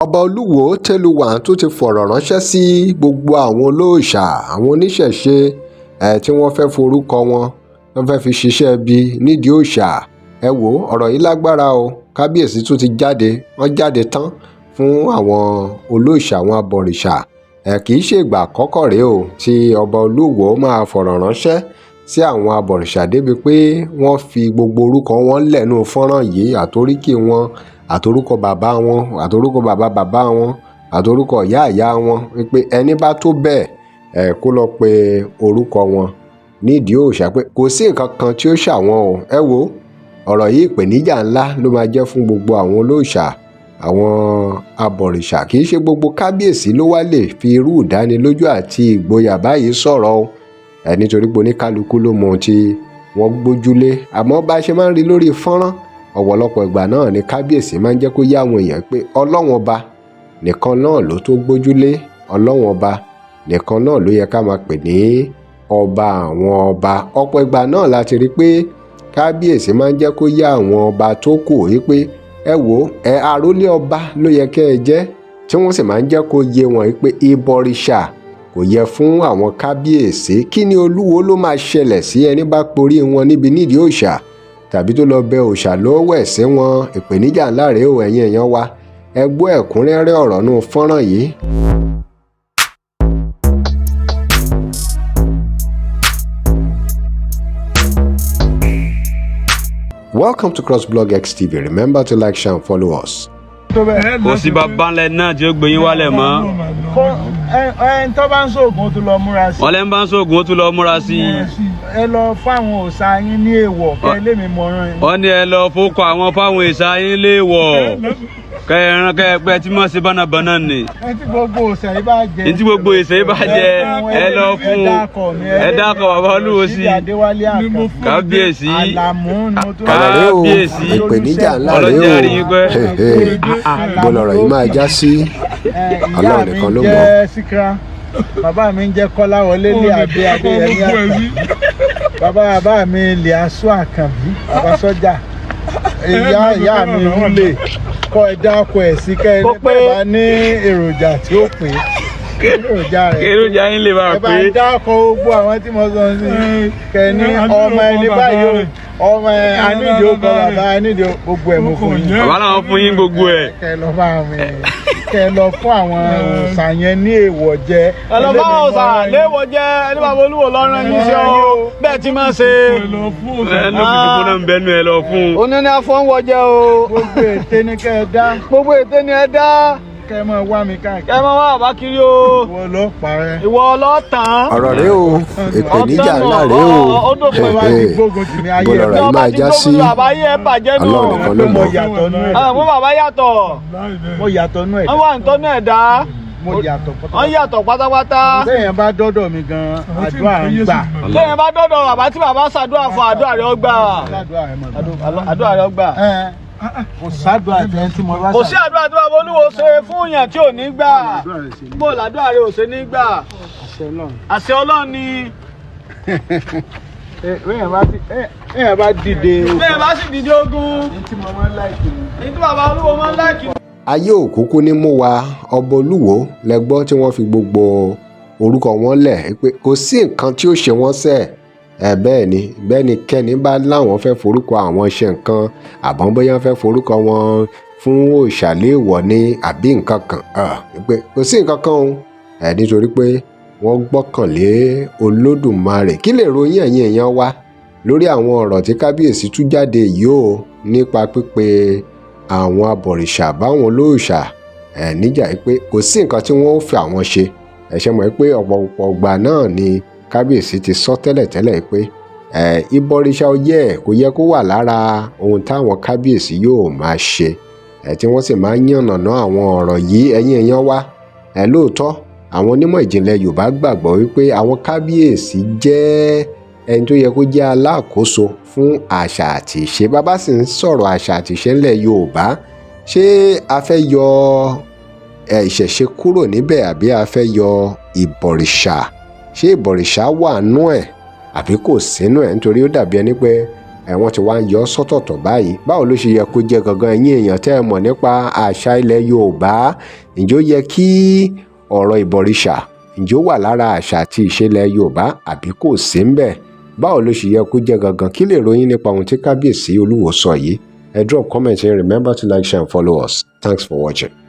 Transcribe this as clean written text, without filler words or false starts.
Ọba Olúwo Tẹ́lúwá tún ti fọ̀rọ̀ ránṣẹ́ sí gbogbo àwọn olóòṣà, àwọn oníṣẹ̀ṣe tí wọ́n fẹ́ forúkọ wọn, wọ́n fẹ́ fi ṣiṣẹ́ ibi nídìí òòṣà. Ẹ wò, ọ̀rọ̀ yìí lágbára o. Kábíyèsí tún ti jáde, wọ́n jáde tán fún àwọn olóòṣà, àwọn abọ̀rìṣà. Kì í ṣe ìgbà àkọ́kọ́ rèé o tí ọba Olúwo máa fọ̀rọ̀ ránṣẹ́ sí àwọn abọ̀rìṣà débi pé wọ́n fi gbogbo orúkọ wọn lẹ́nu fọ́nrán yìí, àtoríkì wọn, àtorúkọ bàbá wọn, àtorúkọ bàbá bàbá wọn, àtorúkọ ìyá ìyá wọn, wípé ẹni bá tó bẹ́ẹ̀ ẹ kó lọ pe orúkọ wọn nídìí òòṣà, pé kò sí nǹkan kan tí ó ṣàwọn o. Ẹ wo ọ̀rọ̀ yìí, ìpèníjà ńlá ló máa jẹ́ fún gbogbo àwọn olóòṣà, àwọn abọ̀rìṣà. Kì í ṣe gbogbo kábíyèsí ló wá lè fi irú ìdánilójú àti ìgboyà báyìí sọ̀rọ̀ o, ẹ nítorí pé oníkálukú ló mọ ohun tí wọ́n gbójúlé. Àmọ́ bá a ṣe máa ń rí lórí fọ́nrán, ọ̀pọ̀lọpọ̀ ìgbà náà ni kábíyèsí máa ń jẹ́ kó yá àwọn èèyàn pé Ọlọ́wọ́n Ọba nìkan náà ló tó gbójúlé, Ọlọ́wọ́n Ọba nìkan náà ló yẹ ká máa pè ní ọba àwọn ọba. Ọ̀pọ̀ ìgbà náà la ti rí pé kábíyèsí máa ń jẹ́ kó yá àwọn ọba tó kù wípé ẹ wò ẹ, àrólé ọba ló yẹ kẹ́ ẹ jẹ́, tí wọ́n sì máa ń jẹ́ kó yé wọn wípé ìbọ̀rìṣà kò yẹ fún àwọn kábíyèsí. Kí ni Olúwo ló máa ṣẹlẹ̀ sí ẹni bá porí wọn níbi nídìí òòṣà tàbí tó lọ bẹ òòṣà lọ́wọ́ sí wọn? Ìpèníjà ńlá rèé o. Ẹ̀yin èèyàn wa, ẹ gbọ́ ẹ̀kúnrẹ́rẹ́ ọ̀rọ̀ nù fọ́nrán yìí. Welcome to CrossBlog X TV. Remember to like, share and follow us. Kò sí bàbá ńlẹ̀ náà tí ó gbé yín wálẹ̀ mọ́. Ẹ tó bá ń sóògùn, ó tún lọ múra sí. Wọ́n lẹ́ ń bá ń sóògùn, ó tún lọ múra sí i. Ẹ lọ fáwọn òòṣà yín ní èèwọ̀ kẹ lémi mọ̀ràn yín. Wọ́n ní ẹ lọ fókọ àwọn fáwọn èsà yín léèwọ̀ kẹrin kẹpẹ tí mọ̀ sí bánabànà ni. Ẹ tí gbogbo òòṣà yìí bá jẹ. Ní tí gbogbo èsà yìí bá jẹ, ẹ lọ fún ẹ dákọ̀ bàbá Olúwo sí. Adéwálé Àkànbí. Kábíyèsí. Àlàmú ni mo tún. Ọ̀rọ̀ rèé o. Kábíyèsí. Ìpèníjà ńlá rèé Ọlọ́jà o. rí yín pẹ́. Bó lọ̀rọ̀ yìí máa já sí, Ọlọ́run Ìyá mi nìkan ló mọ̀. jẹ́ Síkírá, bàbá mi ń jẹ́ Kọ́láwọlé lé Adé Adéyẹmí Àkànbí, bàbá bàbá mi Lìásù Àkànbí, bàbá sọ́jà, ìyá ìyá mi Rúlè kọ́. Ẹ dáko ẹ̀ sí kẹ́ ẹ bá ní èròjà tí ó pè é, èròjà rẹ̀ Èròjà yín lè máa ẹ bá pé. ń dáko gbogbo àwọn tí mo sọ sí kẹ́ ní ọmọ ẹni báyìí o, ọmọ ẹ anídìí ó kọ bàbá anídìí gbogbo ẹ̀ mo fún yín. Bàbá làwọn fún yín gbogbo ẹ̀. Kẹ́ lọ bá mi, kẹ́ lọ fún àwọn òòṣà yẹn ní èèwọ̀ jẹ. Ẹ lọ bá òòṣà léèwọ̀ jẹ. Ẹni bàbá Olúwo lọ́rùn yín sí ọ bẹ́ẹ̀ tí máa ṣe. Ẹ ló fi gbogbo náà ń bẹnu ẹ lọ fún. Oní ní afọ́nwọ́ jẹ o. Gbogbo ète ni kẹ́ ẹ dá. Gbogbo ète ni ẹ dá. Kẹ́ ẹ máa wá mi káàkiri. Kẹ́ ẹ máa wá bàbá kiri o. Ìwọ ló parẹ́. Ìwọ ọlọ́tàn. Ọ̀rọ̀ rèé o, ìpèníjà ńlá rèé o. Ó dòpin. Bá ti gbógun tì mí, ayé Bó ẹ lọ̀rọ̀ yìí máa já sí, Bàbá yẹ bàjẹ́ nù. Ọlọ́run nìkan ló mo mọ̀. yàtọ̀ nú ẹ̀. Àwọn bàbá yàtọ̀. Mo yàtọ̀ nú ẹ̀. Wọ́n wà ń tọ́nú ẹ̀dá. Mo yàtọ̀ Wọ́n yàtọ̀ pátápátá. Bẹ́ẹ̀ bá dọ́dọ̀ mi gan-an, àdúrà ń gbà. Lẹ́yìn bá dọ́dọ̀ bàbá, tí bàbá ṣàdúrà fún, àdúrà rẹ̀ ó gbà. Àdúrà rẹ̀ mọ̀ gbà. Àdúrà rẹ̀ ó gbà. Kò sádùá àti tí mo bá Kò sí àdúrà tí bàbá Olúwo ṣe fún yàn tí ò ní gbà. Bó làdúrà rẹ̀ ò ṣe ní gbà? Àṣẹ Ọlọ́run ni. Bẹ́ẹ̀ bá dìde. Bẹ́ẹ̀ bá sì dìde ogun. Ní tí mo máa ń láìkì ni. Ní tí bàbá Olúwo máa ń láìkì. Ayé òkúkú ní mú wa. Ọba Olúwo lẹ gbọ́ tí wọ́n fi gbogbo orúkọ wọn lẹ̀ pé kò sí nǹkan tí ó ṣe wọ́n sẹ̀ ẹ. Bẹ́ẹ̀ ni, bẹ́ẹ̀ ni, kẹ́ni bá láwọn fẹ́ forúkọ àwọn ṣe nǹkan, àbọ̀n bóyá fẹ́ forúkọ wọn fún òòṣà léèwọ̀ ni àbí nǹkan kan, pé kò sí nǹkan kan o ẹ, nítorí pé wọ́n gbọ́kànlé Olódùmarè. Kí lè ròyìn ẹ̀yin èèyàn wa lórí àwọn ọ̀rọ̀ tí kábíyèsí tú jáde yìí o, nípa pípe àwọn abọ̀rìṣà báwọn olóòṣà ẹ̀ níjà pé kò sí nǹkan tí wọ́n ó fi àwọn ṣe? Ẹ ṣe mọ̀ pé ọ̀pọ̀lọpọ̀ ọgbà náà ni kábíyèsí ti sọ tẹ́lẹ̀tẹ́lẹ̀ pé ẹ̀ ìbọ̀rìṣà ó yẹ, kò yẹ kó wà lára ohun táwọn kábíyèsí yóò máa ṣe ẹ̀, tí wọ́n sì máa ń yànnàná àwọn ọ̀rọ̀ yìí. Ẹ̀yin èèyàn wa, ẹ̀ lóòótọ́ àwọn onímọ̀ ìjìnlẹ̀ Yorùbá gbàgbọ́ wípé àwọn kábíyèsí jẹ́ ẹni tó yẹ kó jẹ́ alákòóso fún àṣà àti ìṣe. Bàbá sì ń sọ̀rọ̀ àṣà àti ìṣe ńlẹ̀ Yorùbá, ṣé a fẹ́ yọ ìṣẹ̀ṣe kúrò níbẹ̀ àbí a fẹ́ yọ ìbọ̀rìṣà? Ṣé ìbọ̀rìṣà wà nú ẹ̀ àbí kò sínú ẹ̀? Nítorí ó dàbí ẹni pé Ẹ̀ wọ́n ti wá ń yọ ọ́ sọ́tọ̀ọ̀tọ̀ báyìí. Báwo ló ṣe yẹ kó jẹ́ gangan? Ẹ̀yin èèyàn tẹ́ ẹ mọ̀ nípa àṣà ilẹ̀ Yorùbá, ǹjẹ́ ó yẹ kí ọ̀rọ̀ ìbọ̀rìṣà, ǹjẹ́ ó wà lára àṣà àti ìṣẹ̀lẹ̀ Yorùbá àbí kò sí ń bẹ̀? Báwo ló ṣe yẹ kó jẹ́ gangan? Kí lè ròyìn nípa ohun tí kábíyèsí Olúwo sọ yìí? Ẹ drop comment and remember to like, share and follow us. Thanks for watching.